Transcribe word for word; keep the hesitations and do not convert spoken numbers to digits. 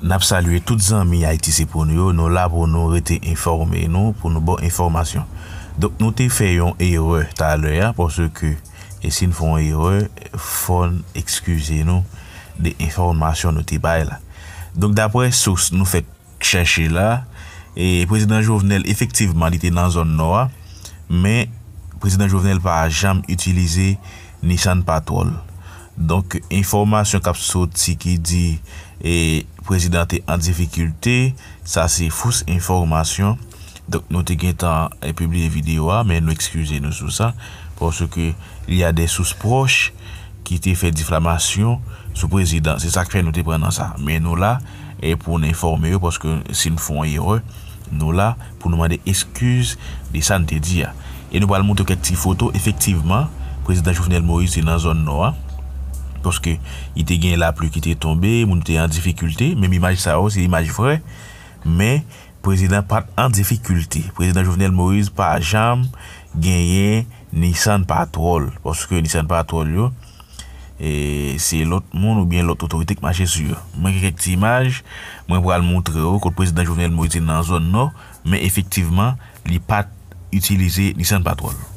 N ap salye tout zanmi Ayiti se pou nou yo. Nou la pou nou rete enfòme nou, pou nou ba w enfòmasyon. Donk, nou te fè yon erè talè a, paske, e si n fè yon erè, fò n eskize nou de enfòmasyon nou te bay la. Donk, daprè sous nou fèk chèche la, e Prezidan Jovenel, efektivman, li te nan zòn nò a, men Prezidan Jovenel pa janm itilize Nissan Patrol. Donk, enfòmasyon k ap soti ki di, e, prezidan te an difikilte, sa se fos enfòmasyon. Donk, nou te gentan, e, pibliye videyo a, men nou eskize nou sou sa, paske il y a des sources proches ki te fè difamasyon sou prezidan. Se sa k fè nou te pran nan sa. Men nou la, e, pou n enfòme yo, paske si n fè yon erè, nou la pou nou mande eskiz de sa n te di a. E nou pral montre kèk ti foto, efektivman, prezidan Jovenel Moïse te nan zòn nò a, paske li te gen lapli ki te tonbe, moun te an difikilte, menm imaj sa yo, se imaj vrè, men prezidan pa t an difikilte. Prezidan Jovenel Moïse pa janm genyen Nissan Patrol, paske Nissan Patrol yo, e, se lòt moun oubyen lòt otorite k mache sou yo. Mwen gen kèk ti imaj, mwen pral montre w kot prezidan Jovenel Moïse te nan zòn nò, men efektivman, li pa t itilize Nissan Patrol.